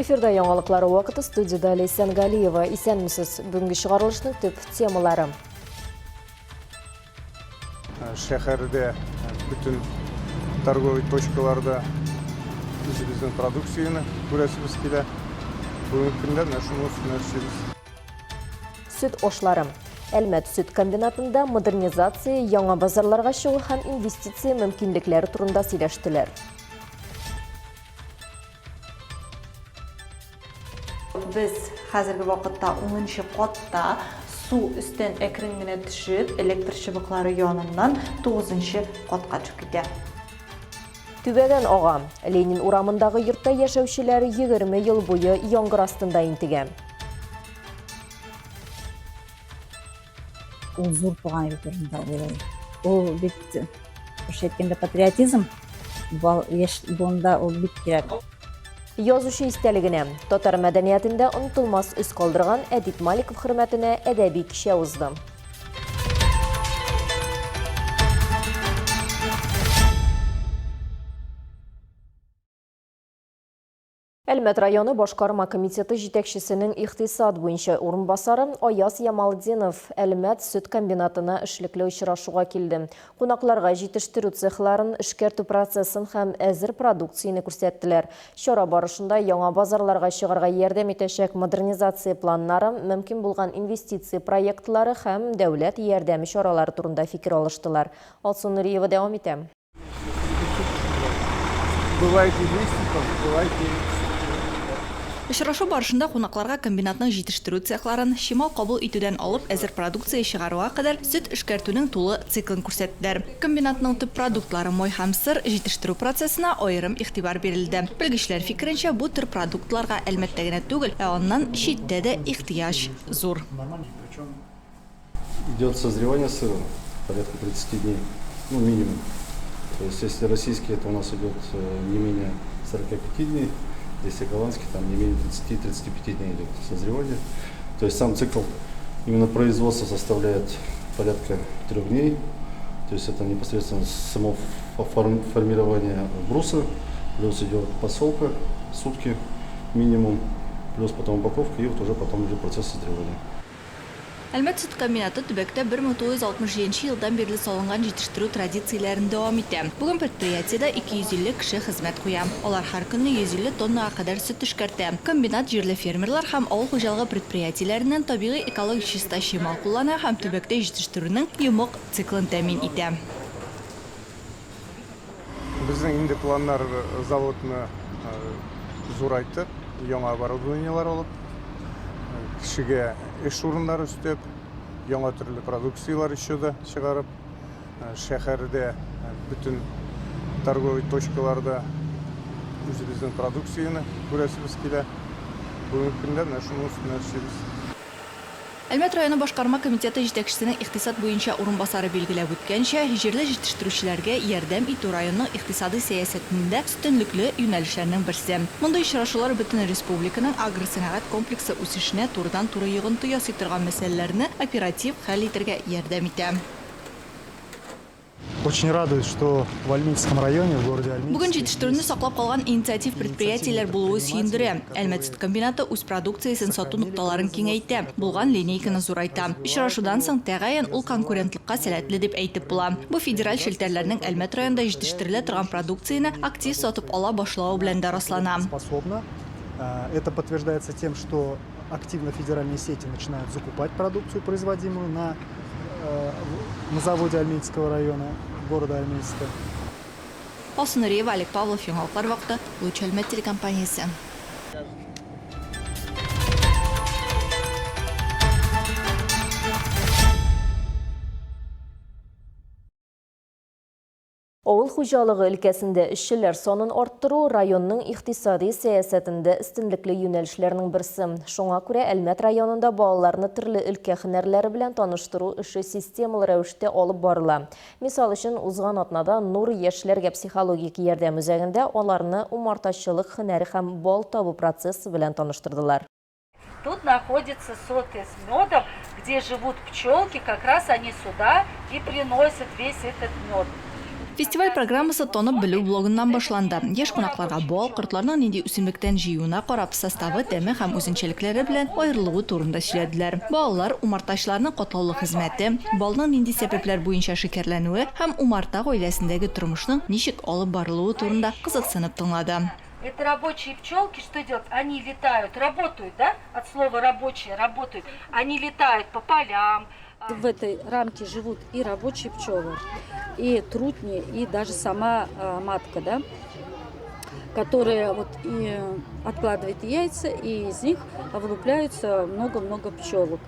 Эфирда яңалыклар вакыты студиядә Ләйсән Галиева. Исәнмесез. Бүгенге чыгарылышның төп темалары. Шәһәрдә бөтен торговый точкаларда үзебезнең продукцияне күрәсебез килә. Бүгенге көндә менә шуның өстенә эшлибез. Сөт ашлары. Әлмәт сөт комбинатында модернизация, яңа базарларга чыгу һәм инвестиция мөмкинлекләре турында сөйләштеләр. Без хәзерге вакытта унынчы катта, су өстән әкрен генә төшеп, электр чыбыклары яныннан тугызынчы катка төшеп китә. Түбәдән ага. Ленин урамындагы йортта яшәүчеләр 20 ел буе яңгыр астында интегә. Ул зур туган ил турында уйлый. Ул бит, русча әйткәндә, патриотизм, яшь буында ул бик кирәк. Язучы истәлегенә, татар мәдәниятендә онытылмас эз калдырган Әдип Маликов хөрмәтенә әдәби кичә узды. Әлмәт районы башкарма комитеты җитәкчесенең икътисад буенча урынбасары Аяз Ямалтдинов Әлмәт сөт комбинатына эшлекле очрашуга килде. Кунакларга җитештерү цехларын, эшкәртү процессын һәм әзер продукцияне күрсәттеләр. Чара барышында яңа базарларга чыгарга ярдәм итәчәк модернизация планнары, мөмкин булган инвестиция проектлары һәм дәүләт ярдәме чаралары турында фикер алыштылар. Алсу Нуриева дәвам итә. Бывает и 200 тонн, бывает и Очрашу барышында кунакларга комбинатның җитештерү цехларын, чимал кабул итүдән алып әзер продукция чыгаруга кадәр сөт эшкәртүнең тулы циклын күрсәттеләр. Комбинатның төп продуктлары май һәм сыр җитештерү процессына аерым игътибар бирелде. Белгечләр фикеренчә, бу төр продуктларга Әлмәттә генә түгел, ә аннан читтә дә ихтыяҗ зур. Идет созревание сыра порядка 30 дней, ну минимум. То есть если российский, это у нас идет э, не менее 45 дней, если голландский, там не менее 30-35 дней идет созревание. То есть сам цикл именно производства составляет порядка трех дней. То есть это непосредственно само формирование бруса, плюс идет посолка сутки минимум, плюс потом упаковка и вот уже потом идет процесс созревания. Әлмәт сөт комбинаты төбәктә 1967 нче елдан бирле салынган җитештерү традицияләрен дәвам итә. Бүген предприятиедә 250 кеше хезмәт куя. Алар һәр көнне 150 тоннага кадәр сөт эшкәртә. Комбинат җирле фермерлар һәм авыл хуҗалыгы предприятиеләреннән табигый экологик чиста чимал куллана һәм төбәктә җитештерүнең йомык циклын тәэмин итә. Безнең инде планнар заводны зурайтып, яңа оборудованиеләр алып, кешегә эш урыннары өстәп, яңа төрле продукцияләр еще да чыгарып, шәһәрдә бөтен торговый точкаларда үзебезнең продукцияне күрәсебез килә. Бүгенге көндә менә шуның өстенә эшлибез. Әлмәт районы башкарма комитеты җитәкчесенең икътисад буенча урынбасары билгеләп үткәнчә, җирле җитештерүчеләргә ярдәм итү районның икътисадый сәясәтендә өстенлекле юнәлешләрнең берсе. Мондый очрашулар бөтен республиканың агросәнәгать комплексы үсешенә турыдан-туры йогынты ясый торган мәсьәләләрне оператив хәл итәргә ярдәм итә. Очень радует, что в Альметьевском районе, в городе Альметьевске. Бүген җитештерүне саклап калган инициатив предприятиеләр булуы сөендерә. Әлмәт сөт комбинаты үз продукциясен сату нокталарын киңәйтә, булган линейканы зурайта. Очрашудан соң, тәгаен, ул конкурентлыкка сәләтле дип әйтеп була. Бу федераль челтәрләрнең Әлмәт районында җитештерелә торган продукцияне актив сатып ала башлавы белән дә раслана. Способна. Это подтверждается тем, что активно федеральные сети начинают закупать продукцию, производимую на на заводе Альметьевского района, города Альметьевска. Алсу Нуриева, Олег Павлов, Яңалыклар вакыты, Луч Әлмәт телекомпаниясе. Авыл хуҗалыгы өлкәсендә эшчеләр санын арттыру, районның икътисади сәясәтендә өстенлекле юнәлешләрнең берсе. Шуңа күрә Әлмәт районында балаларны төрле өлкә һөнәрләре белән таныштыру эше системалы рәвештә алып барыла. Мисал өчен, узган атнада Нур яшьләргә психологик ярдәм үзәгендә аларны умартачылык һөнәре һәм бал табу процессы белән таныштырдылар. Тут находятся соты с медом, где живут пчелки, как раз они сюда и приносят весь этот мед. Фестиваль программасы танып белү блогыннан башланды. Яшь кунакларга бал, кортларның нинди үсемлектән җыюына карап, составы, тәме һәм үзенчәлекләре белән аерылуы турында сөйләделәр. Балалар умартачыларның катлаулы хезмәте, балның нинди сәбәпләр буенча шикәрләнүе һәм умарта гаиләсендәге тормышның ничек алып барылуы турында кызыксынып тыңлады. Это рабочие пчелки что делают? Они летают, работают, да? От слова рабочие, работают. Они летают по полям. В этой рамке живут и рабочие пчелы, и трутни, и даже сама матка, да? Которая вот и откладывает яйца, и из них вылупляются много-много пчелок.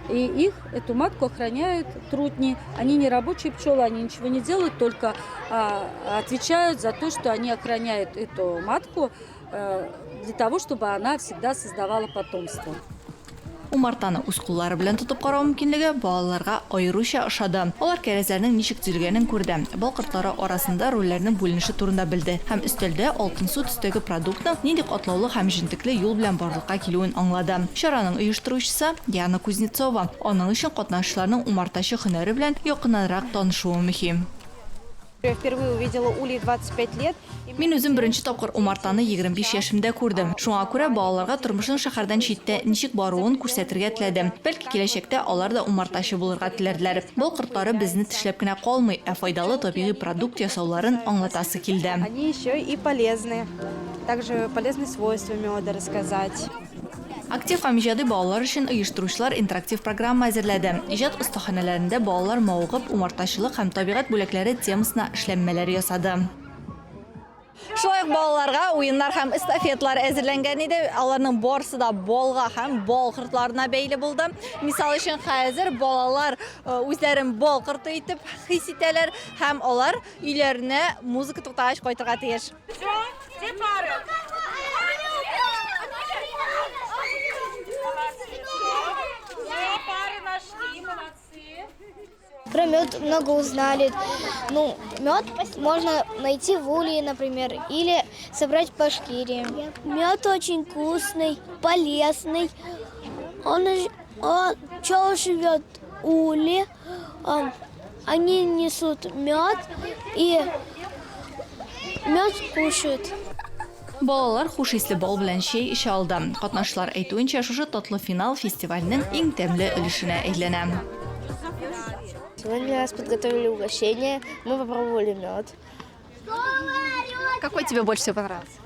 И их, эту матку охраняют трутни. Они не рабочие пчелы, они ничего не делают, только отвечают за то, что они охраняют эту матку для того, чтобы она всегда создавала потомство. Умартаны үз куллары белән тотып карау мөмкинлеге балаларга аеруча ошады. Алар кәрәзләрнең ничек төзелгәнен күрде, бал кортлары арасында рольләрнең бүленеше турында белде һәм өстәлдә алтынсу төстәге продуктның нинди катлаулы һәм җентекле юл белән барлыкка килүен аңлады. Чараның оештыручысы, Яна Кузнецова. Аның өчен катнашучыларның умартачы һөнәре белән якыннанрак танышуы мөһим. Я впервые увидела улей в 25 лет. Мин үзем беренче тапкыр умартаны 25 яшемдә күрдем. Шуңа күрә балаларга тормышның шәһәрдән читтә ничек баруын күрсәтергә теләдем. Бәлки киләчәктә алар да умартачы булырга теләрләр. Бал кортлары безне тешләп кенә калмый, ә файдалы табигый продукт ясауларын аңлатасы килде. Они еще и полезны. Также полезные свойства меда рассказать. Актив һәм иҗади балалар өчен оештыручылар интерактив программа әзерләде. Иҗат остаханәләрендә балалар мавыгып, умартачылык һәм табигать бүләкләре темасына эшләнмәләр ясады. Шулай ук балаларга уеннар һәм эстафетлар әзерләнгән иде. Аларның барысы да балга һәм бал кортларына бәйле булды. Мисал өчен, хәзер балалар э, үзләрен бал корты итеп хис итәләр һәм алар өйләренә музыка туктагач кайтырга тиеш. Все пары. Все пары нашли, молодцы. Про мед много узнали. Ну, мед можно найти в улье, например, или собрать по шкире. Мед очень вкусный, полезный. Он, он пчела живет в улье, они несут мед и мед кушают. Балалар хуш исле бал белән чәй эчә алды. Катнашчылар әйтүенчә, шушы татлы финал фестивальнең иң тәмле өлешенә әйләнә. Сегодня для нас подготовили угощение, мы попробовали мед. Какой тебе больше всего понравился?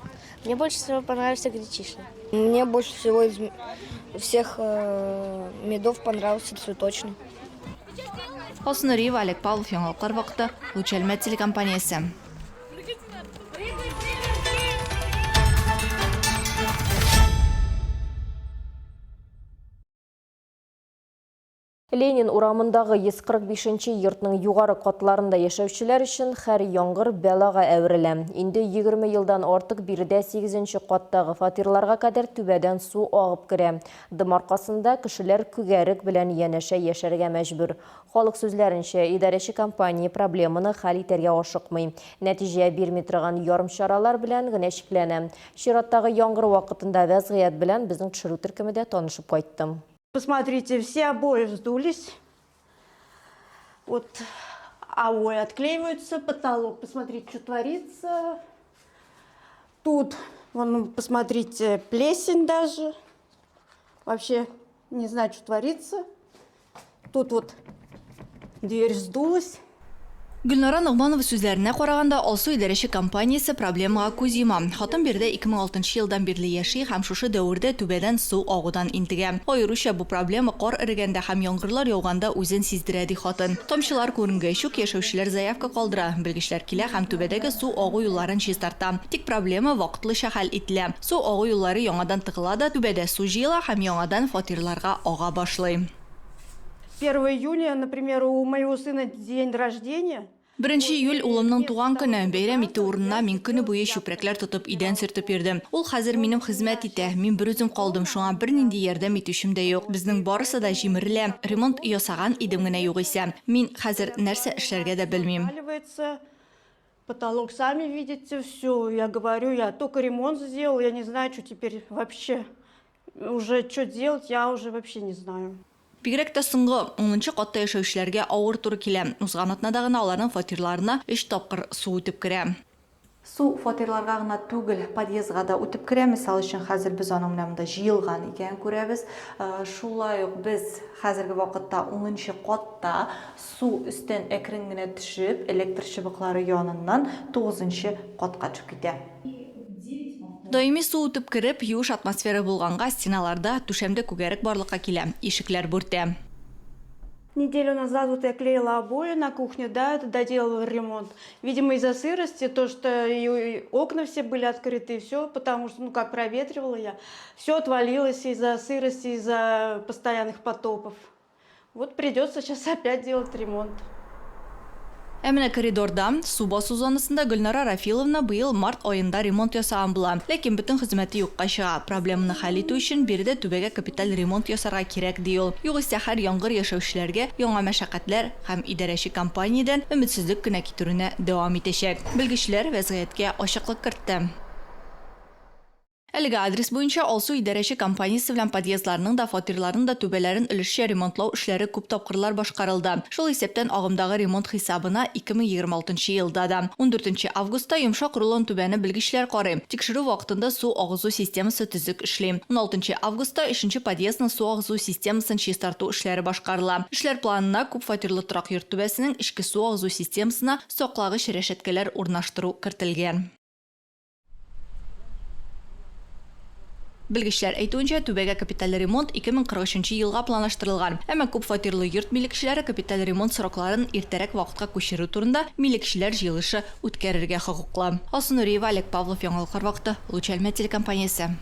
Мне больше всего понравился гречишный. Мне больше всего из всех медов понравился цветочный. Алсу Нуриева, Олег Павлов, Яңалыклар вакыты, Луч Әлмәт телекомпаниясе. Ленин урамындагы 145 нче йортның югары катларында яшәүчеләр өчен һәр яңгыр бәлага әверелә. Инде 20 елдан артык биредә 8 нче каттагы фатирларга кадәр түбәдән су агып керә. Дым аркасында кешеләр күгәрек белән янәшә яшәргә мәҗбүр. Халык сүзләренчә, идарәче компания проблеманы хәл итәргә ашыкмый. Нәтиҗә бирми торган ярымчаралар белән генә чикләнә. Чираттагы яңгыр вакытында вәзгыять белән безнең төшерү төркеме дә танышып кайтты. Посмотрите, все обои вздулись. Вот обои отклеиваются, потолок, посмотрите, что творится. Тут, вон, посмотрите, плесень даже. Вообще не знаю, что творится. Тут вот дверь вздулась. Гөлнара Ногманова сүзләренә караганда, Алсу идарәче компаниясе проблемага күз йома. Хатын биредә 2006 нчы елдан бирле яши һәм шушы дәвердә түбәдән су агудан интегә. Аеруча бу проблема кар эрегәндә һәм яңгырлар яуганда үзен сиздерә, ди хатын. Тамчылар күренгәч үк, яшәүчеләр заявка калдыра. Белгечләр килә һәм түбәдәге су агу юлларын чистарта. Тик проблема вакытлыча хәл ителә. Су агу юллары яңадан тыгыла да, түбәдә су җыела һәм яңадан фатирларга ага башлый. 1 июня, например, у моего сына день рождения. Беренче июль улымның туган көне. Бәйрәм итү урынына мин көне буе чүпрәкләр тотып идән сөртеп йөрдем. Ул хәзер минем хезмәт итә. Мин берүзем калдым, шуңа бернинди ярдәм итүчем дә юк. Безнең барысы да җимерелә. Ремонт ясаган идем генә югыйсә. Мин хәзер нәрсә эшләргә дә белмим. Потолок сами видите, все. Я говорю, я только ремонт сделал, я не знаю, что теперь вообще. Уже что делать, я уже вообще не знаю. Бигрәк тә соңгы, унынчы катта яшәүчеләргә авыр туры килә. Узган атнада гына аларның фатирларына өч тапкыр су үтеп керә. Су фатирларга гына түгел, подъездга да үтеп керә. Мисал өчен, хәзер без аның менә монда җыелган икәнен күрәбез. Шулай ук без хәзерге вакытта унынчы катта су өстән әкрен генә төшеп, электр чыбыклары яныннан тугызынчы катка төшеп китә. Даими су үтеп кереп, юеш атмосфера булганга, стеналарда, түшәмдә күгәрек барлыкка килә, ишекләр бүртә. Неделю назад вот я клеила обои на кухне, да, это доделала ремонт. Видимо, из-за сырости, то, что и окна все были открыты, и все, потому что, ну, как проветривала я, все отвалилось из-за сырости, из-за постоянных потопов. Вот придется сейчас опять делать ремонт. Ә менә коридорда, су басу зонасында Гөлнара Рафиловна быел март аенда ремонт ясаган була. Ләкин бөтен хезмәте юкка чыга. Проблеманы хәл итү өчен биредә түбәгә капиталь ремонт ясарга кирәк, ди ул. Югыйсә һәр яңгыр яшәүчеләргә яңа мәшәкатьләр һәм идарәче компаниядән өметсезлек кенә китерүне дәвам итәчәк. Белгечләр вәзгыятькә ачыклык кертте. Әлеге адрес буенча Алсу идарәче компаниясе белән подъездларның да, фатирларның да түбәләрен өлешчә ремонтлау эшләре күп тапкырлар башкарылды. Шул исәптән агымдагы ремонт хисабына 2026 нчы елда да. Ундүртенче августта йомшак рулон түбәне белгечләр карый. Тикшерү вакытында су агызу системасы төзек эшли. Уналтынчы августта өченче подъездның су агызу системасын чистарту эшләре башкарыла. Эшләр планына күпфатирлы торак йорт түбәсенең эчке су агызу системасына саклагыч рәшәткәләр урнаштыру кертелгән. Белгечләр әйтүенчә, түбәгә капиталь ремонт 2043 нче елга планлаштырылган. Әмма күп фатирлы йорт милекчеләре капиталь ремонт срокларын иртәрәк вакытка күчерү турында милекчеләр җыелышы үткәрергә хокуклы. Алсу Нуриева, Олег Павлов, Яңалыклар вакыты, Луч Әлмәт телекомпаниясе.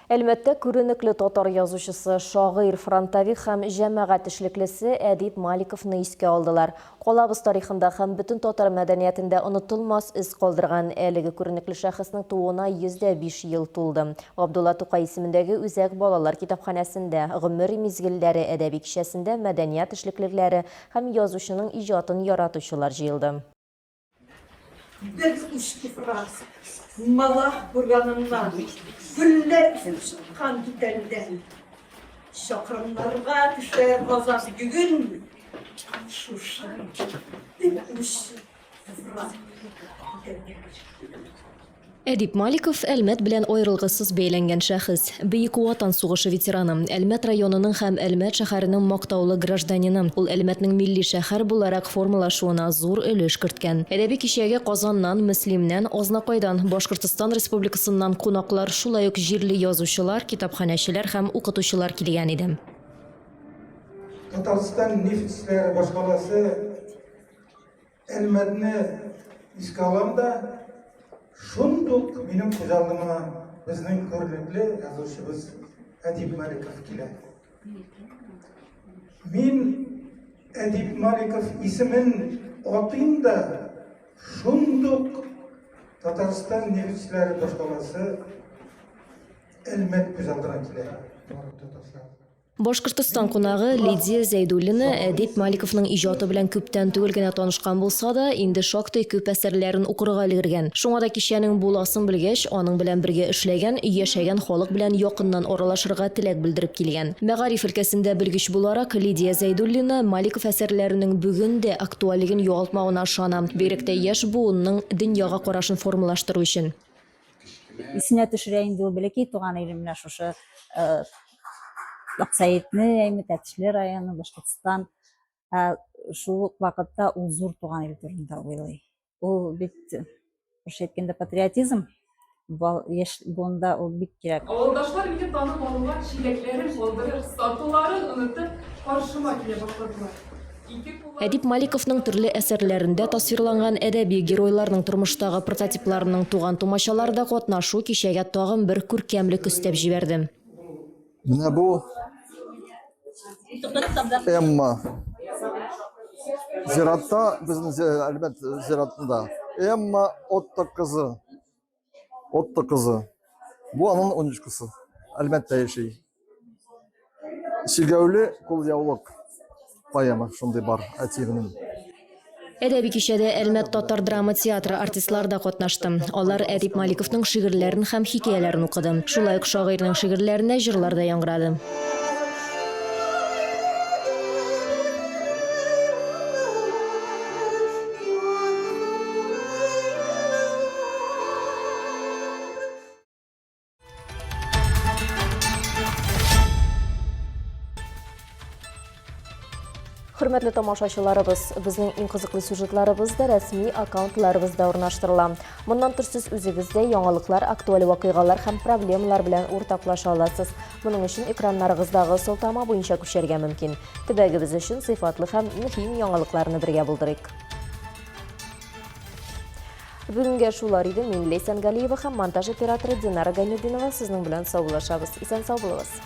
Әлмәттә күренекле татар язучысы, шагыйрь, фронтовик һәм җәмәгать эшлеклесе Әдип Маликовны искә алдылар. Калабыз тарихында һәм бөтен татар мәдәниятендә онытылмас эз калдырган әлеге күренекле шәхеснең тууына 105 ел тулды. Габдулла Тукай исемендәге үзәк балалар китапханәсендә Гомер мизгелләре әдәби кичәсендә мәдәният эшлеклеләре һәм язучының иҗатын яратучылар җыелды. Бер уч туфрак Малах бураныннан, Гөлләр үсеп чыккан түтәлдән. Чакрымнарга төшә газап йөген, Шушы бер уч туфрак түтәлдән. Әдип Маликов, Әлмәт белән аерылгысыз бәйләнгән шәхес. Бөек Ватан сугышы ветераны, Әлмәт районының һәм Әлмәт шәһәренең мактаулы гражданины. Ул Әлмәтнең милли шәһәр буларак формалашуына зур өлеш керткән. Әдәби кичәгә Казаннан, Мөслимнән, Азнакайдан, Башкортстан Республикасыннан кунаклар, шулай ук җирле язучылар, китапханәчеләр һәм укытучылар килгән иде. Татарстан нефтьчеләре башкаласы Әлмәтне искә алам да, шундук минем күз алдыма безнең күренекле язучыбыз Әдип Маликов килә. Мин Әдип Маликов исемен атыйм да, шундук Татарстан нефтьчеләре башкаласы Әлмәт күз алдына килә. Башкортостан кунагы Лидия Зәйдуллина Әдип Маликовның иҗаты белән күптән түгел генә танышкан булса да, инде шактый күп әсәрләрен укырга өлгергән. Шуңа да кичәнең буласын белгәч, аның белән бергә эшләгән, яшәгән халык белән якыннан аралашырга теләк белдереп килгән. Мәгариф өлкәсендә белгеч буларак, Лидия Зәйдуллина Маликов әсәрләренең бүген дә актуальлеген югалтмавына ышана, бигрәк тә яшь буынның дөньяга карашын формалаштыру өчен. Исенә төшерә инде ул бәләкәй туган илем менә шушы Аксәетне, әйме, Тәтешле районы, Башкортстан. Ә шул ук вакытта ул зур туган ил турында уйлый. Ул бит, русча әйткәндә, патриотизм яшь буында ул бик кирәк. Авылдашлар мине танып алуга чиләкләрен калдырып, сатуларын онытып, каршыма килә башладылар. Әдип Маликовның төрле әсәрләрендә тасвирланган әдәби геройларның тормыштагы прототипларының туган-тумачалары да катнашу кичәгә тагын бер күркәмлек өстәп җибәрде. Менә бу Эмма зиратта, безнең Әлмәт зиратында Эмма Отто кызы. Отто кызы. Бу аның онучкасы. Әлмәттә яши. Чигәүле кулъяулык поэма шундый бар әтиемнең. Әдәби кичәдә Әлмәт татар драма театры артистлары да катнашты. Алар Әдип Маликовның шигырьләрен һәм хикәяләрен укыды. Шулай ук шагыйрьнең шигырьләренә җырлар да яңгырады. Хөрмәтле тамашачыларыбыз, безнең иң кызыклы сюжетларыбыз да рәсми аккаунтларыбызда урнаштырыла. Моннан тыш сез үзегез дә яңалыклар, актуаль вакыйгалар һәм проблемалар белән уртаклаша аласыз. Моның өчен экраннарыгыздагы сылтама буенча күчәргә мөмкин. Төбәгебез өчен сыйфатлы һәм мөһим яңалыкларны бергә булдырыйк. Бүгенгә шулар иде. Мин Ләйсән Галиева һәм монтаж операторы Динара Гайнетдинова сезнең белән саубуллашабыз. Исән сау булыгыз.